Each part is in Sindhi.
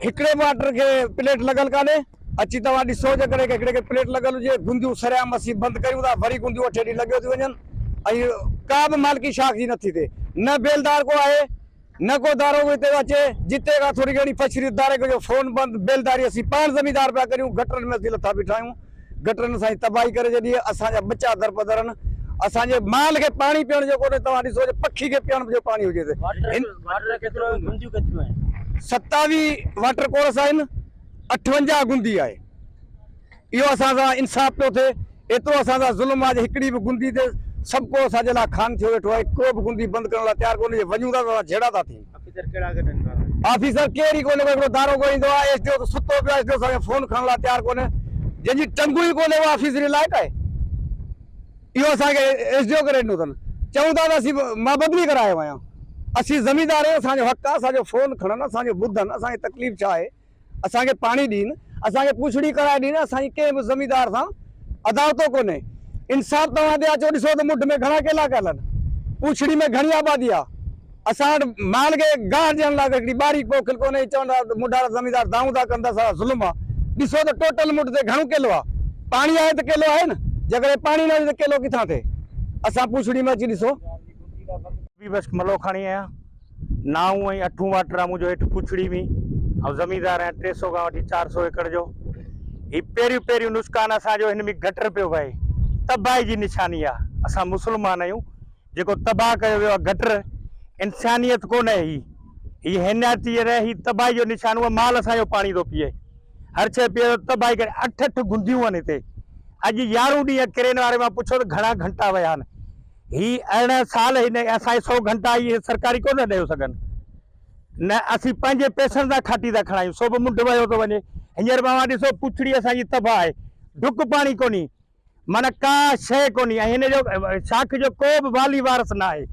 هڪڙي به واٽر کي پليٽ لڳل ڪانهي، اچي توهان ڏسو جيڪڏهن هڪڙي کي پليٽ لڳل هجي، گنديون سرعام اسين بند ڪريون ٿا وري گنديون اٺين ڏينهن لڳيو ٿي وڃن ۽ ڪا به مالڪي شاخ جي نٿي ٿئي، نه بيلدار ڪو آهي نه ڪو داروغو هتي اچي، جتي کان ٿوري گهڻي پڇري دارغي جو فون بند، بيلداري اسين پاڻ زميندار پيا ڪريون، گٽرن ۾ اسين لٿا بيٺا آهيون، گٽرن اسان جي تباهي ڪري ڇڏي آهي، اسان جا ٻچا درپدر آهن، اسان جي مال کي پاڻي پيئڻ جو ڪونهي، توهان ڏسو جي پکي کي پيئڻ جو پاڻي هجي ته هن. واٽر ڪيترو آهي گنديون ڪيتريون آهن؟ 27 واٽر ڪورس آهن، 58 گندي آهي، اهو اسان سان انصاف پيو ٿئي، ايترو اسان سان ظلم آهي جو هڪڙي به گندي تي سڀ ڪو اسان جي لاء خان ٿيو ويٺو آهي، ڪو به گندي بند ڪرڻ لاء تيار ڪونهي، جي وڃون ٿا ته اسان جهيڙا ٿا ٿين. آفيسر ڪهڙا ڪڍن ٿا؟ آفيسر ڪير ئي ڪونهي، ڪو هڪڙو داروغو ايندو آهي، ايس ڊي او ته ستو پيو آهي، ايس ڊي او اسان کي فون کڻڻ لاء تيار ڪونهي، جنهن جي ٽنگون ئي ڪونهي اهو آفيسري لائق آهي؟ اهو اسان کي ايس ڊي او ڪري ڏنو اٿن، چئون ٿا ته اسين مان بدلي ڪرايو آهيان، اسين زميندار آهيون، اسان جو حق آهي، اسان جو فون کڻن، اسان جو ٻڌن، اسان کي تڪليف ڇا آهي؟ اسان کي پاڻي ڏين، اسان کي پوڇڙي ڪرائي ڏين، اسان جي ڪنهن به زميندار سان عداوتو ڪونهي. انصاف توهان تي آ، اچو ڏسو ته مڍ ۾ گهڻا ڪيلا ڪيل آهن، پوڇڙي ۾ گهڻي آبادي آ، اسان وٽ مال کي گاهه ڏيڻ لاء هڪڙي ٻاري پوکيل ڪونهي، چون ٿا ته مڍارا زميندار دانهون ٿا ڪن ته اسان سان ظلم آ، ڏسو ته ٽوٽل مڍ تي گهڻو ڪيلو آ، پاڻي آهي ته ڪيلو آهي نه، جيڪڏهن پاڻي نه هجي ته ڪيلو ڪٿان ٿئي، اسان پوڇڙي ۾ اچي ڏسو. بي بخش ملوکاڻي آهيان. نائون ۽ اٺون واٽر آ منهنجو هيٺ پوڇڙي ۾ آئون زميندار آهيان 300 کان وٺي 400 ايڪڙ جو هي پهريون پهريون نسقان اسان جو هن ۾ گٽر پيو وهي تباهي جي نشاني آ اسان مسلمان آهيون جيڪو تباهه ڪيو ويو آ گٽر انسانيت ڪونه هي هي هيناتي نه هي تباهي جو نشان هو مال اسان جو پاڻي ٿو پيئي هر شيء پيئي ٿو تباهي ڪري اٺ اٺ گنديون آهن هتي اڄ يارهون ڏينهن ڪرين واري مان پڇو ته گهڻا گهنٽا ويا آهن هي 18 سال هن اسان کي سو گهنٽا اهي سرڪاري ڪونه ڏيو سگهن نه اسين پنهنجي پئسن سان کاٽي ٿا کڻايون سو به منڍ ويو ٿو وڃي هينئر به اوهان ڏسو پڇڙي اسان جي تباهه آهي ڍڪ پاڻي ڪونهي معنيٰ ڪا شيء ڪونهي ۽ هن جو شاخ جو ڪو به والي وارث نه آهي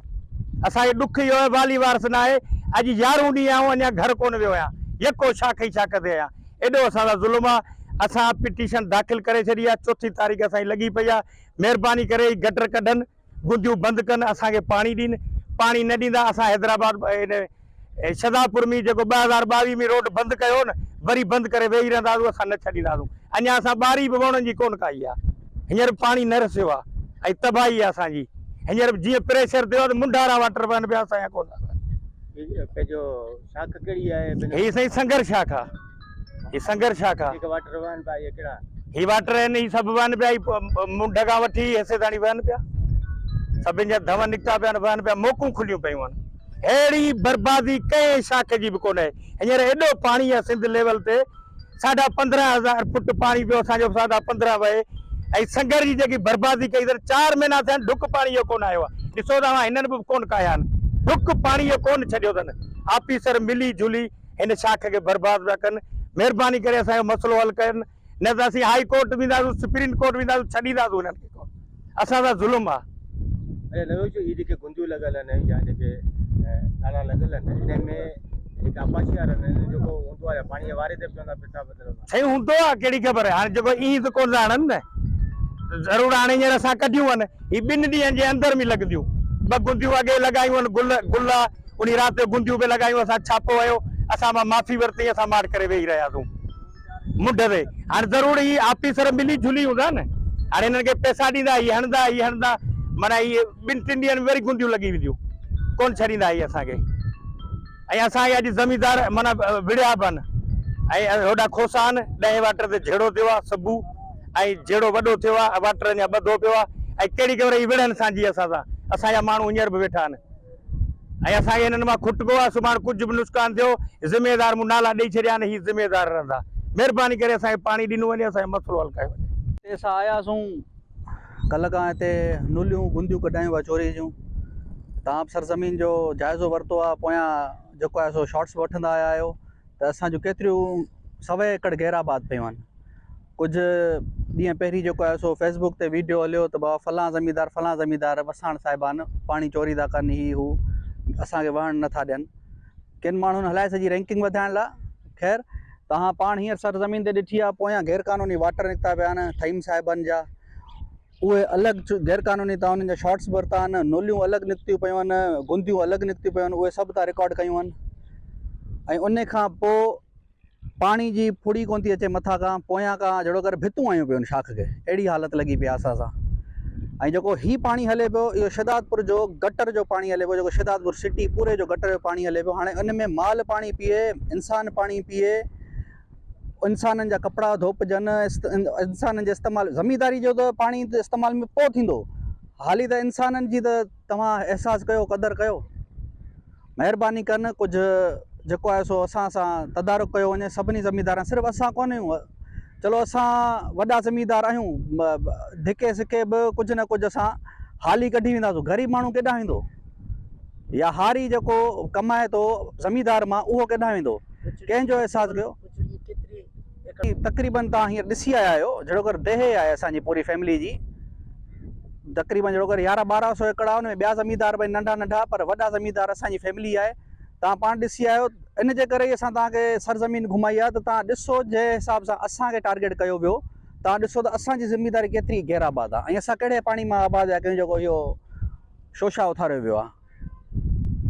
اسان کي ڏک اهو آهي والي وارث نه آهي اڄ يارهون ڏينهن آئون اڃا گهر ڪونه ويو آهيان يڪو شاخ ئي شاخ تي آهيان ايڏو اسان سان ظلم آهي اسان پٽيشن داخل ڪري ڇڏي آهي چوٿين تاريخ اسان جي لڳي پئي آهي مھرباني ڪري ھي گٽر ڪڍن گنديون بند ڪن اسان کي پاڻي ڏين پاڻي نه ڏيندا اسان حيدرآباد ان شھدادپور ۾ جيڪو 2022 ۾ روڊ بند ڪيو هو نه وري بند ڪري ويھي رھنداسون اسان نه ڇڏينداسون اڃا اسان ٻاري به ووڻن جي ڪون ڪائي آ ھينئر به پاڻي نه رسيو آ ۽ تباھي آ اسان جي ھينئر به جيئن پريشر ٿيو آ ته منڍارا واٽر وھن پيا اسان جا ڪون ٿا وھن. پنھنجو شاخ ڪھڙي آھي؟ ھي سائين سنگر شاخ آ. هي سنگر شاخ آ. جيڪي واٽر وهن پيا اهي ڪهڙا؟ هي واٽر آهن هي سڀ وهن پيا هي منڍ کان وٺي هيسي تاڻي وهن پيا. سڀن جا ڌون نڪتا پيا آهن وهن پيا موڪون کليون پيون آهن. ههڙي بربادي ڪنهن شاخ جي به ڪونهي. هينئر ايڏو پاڻي آهي سنڌ ليول تي ساڍا 15 هزار فٽ پاڻي پيو اسان جو ساڍا 15 وهي ۽ سنگر جي جيڪي بربادي ڪئي اٿن چار مهينا ٿيا آهن ڍڪ پاڻي جو ڪونه آيو آهي. ڏسو ته اوهان هنن به ڪونه ڪاهيا آهن. ڍڪ پاڻي جو ڪونه ڇڏيو اٿن. آفيسر ملي جلي هن شاخ کي برباد پيا ڪن مهرباني ڪري اسان جو مسئلو حل ڪن نه ته اسين هائي ڪورٽ وينداسون سپريم ڪورٽ وينداسون ڇڏينداسون هنن کي ڪون اسان سان ظلم آ. اچا نويد جو هي جيڪي گنديون لڳل آهن يا جيڪي نالا لڳل آهن انهن ۾ جيڪي آبپاشي وارا آهن انهن جو ڪو هوندو آهي يا پاڻي جي واري تي به چوندا پئسا بدلندا. سائين هوندو آ ڪهڙي خبر هاڻي جيڪو ايئن ته ڪون ٿا هڻن نه ضرور هاڻي هينئر اسان ڪڍيون آهن هي ٻن ڏينهن جي اندر ۾ لڳنديون ٻه گنديون اڳي لڳايون آهن گل گل آ انهي رات جو گنديون به لڳايون اسان ڇاپو هنيو اسان مان معافي ورتي اسان ماٺ ڪري ويهي رهياسون منڍ تي هاڻي ضرور هي آفيسر ملي جلي هوندا نه هاڻي هنن کي پئسا ڏيندا هي هڻندا هي هڻندا معنيٰ هي ٻن ٽن ڏينهن ۾ وري گنديون لڳي وينديون ڪون ڇڏيندا هي اسان کي ۽ اسان کي اڄ زميندار معنيٰ وڙهيا به آهن ۽ هوڏا کوسا آهن ڏهين واٽر تي جهيڙو ٿيو آهي صبح ۽ جهيڙو وڏو ٿيو آهي واٽر اڃا ٻڌو پيو آهي ۽ ڪهڙي خبر هي وڙهن سانجهي اسان سان اسان جا ماڻهو هينئر به ويٺا آهن ۽ اسان کي هنن مان کٽڪو آهي سڀاڻ ڪجهه به نقصان ٿيو ذميوار مون نالا ڏئي ڇڏيا آهن هي ذميوار رهندا مهرباني ڪري اسان کي پاڻي ڏنو وڃي اسان جو مسئلو حل ڪيو وڃي. هتي اسان آياسون ڪلهه کان هتي نوليون گنديون ڪڍايون پيا چوري جون توهان به سرزمين جو جائزو ورتو آهي پويان جيڪو آهي سو شارٽس به وٺندا آيا آهيو ته اسان جون ڪيتريون سوين ايڪڙ غير آباد پيون آهن ڪجهه ڏينهن پهرين جيڪو آهي سو فيس بڪ تي ويڊيو هليو ته بابا فلان زميندار فلان زميندار وساڻ صاحبان پاڻي چوري ٿا ڪن هي هو اسان کي وهڻ نٿا ڏين ڪن ماڻهن هلائي سڄي رينڪنگ وڌائڻ لاء خير توهان پاڻ هينئر سرزمين تي ڏٺي آهي پويان غير قانوني واٽر نڪتا پيا آهن ٿهيم صاحبن جا اهي الڳ غير قانوني تان انهن جا شارٽس به ورتا آهن نوليون الڳ نڪتيون پيون آهن گنديون الڳ نڪتيون پيون آهن اهي سڀ تان رڪارڊ ڪيون آهن ۽ ان کان پوء پاڻي جي ڦڙي ڪونه ٿي اچي مٿان کان پويان کان جهڙو ڪر ڀتون آيون پيون شاخ کي اهڙي حالت لڳي پئي آهي اسان سان ۽ جيڪو هي پاڻي هلي پيو اهو شهدادپور جو گٽر جو پاڻي هلي پيو جيڪو شهدادپور سٽي پوري جو گٽر جو پاڻي هلي پيو هاڻي ان ۾ مال پاڻي پيئي انسان پاڻي پيئي انسانن جا ڪپڙا ڌوپجن انسانن جي استعمال زمينداري جو ته پاڻي استعمال ۾ پوء ٿيندو حالي ته انسانن جي ته توهان احساس ڪيو قدر ڪيو مهرباني ڪن ڪجهه جيڪو آهي سو اسان سان تدارڪ ڪيو وڃي سڀني زميندارن صرف اسان ڪونه آهيون چلو اسان وڏا زميندار آهيون ڌڪي سڪي به ڪجهه نه ڪجهه اسان حالي ڪڍي وينداسون غريب ماڻهو ڪيڏانهن ويندو يا هاري جيڪو ڪمائي ٿو زميندار مان اهو ڪيڏانهن ويندو ڪنهن جو احساس ڪيو تقريبن توهان هينئر ڏسي آيا آهيو جهڙوڪر ديهه آهي اسان جي پوري فيملي جي تقريبن جهڙوڪر يارهن ٻارهن سو ايڪڙ آهي ان ۾ ٻيا زميندار به آهن ننڍا ننڍا پر وڏا زميندار اسان جي فيملي آهي توهان پاڻ ڏسي آيو ان جي ڪري ئي اسان توهان کي سرزمين گهمائي آهي ته توهان ڏسو جنهن حساب سان اسان کي ٽارگيٽ ڪيو ويو توهان ڏسو ته اسان جي زمينداري ڪيتري غير آباد آهي ۽ اسان ڪهڙي پاڻي مان آباد آهيون جيڪو اهو شوشا اٿاريو ويو آهي.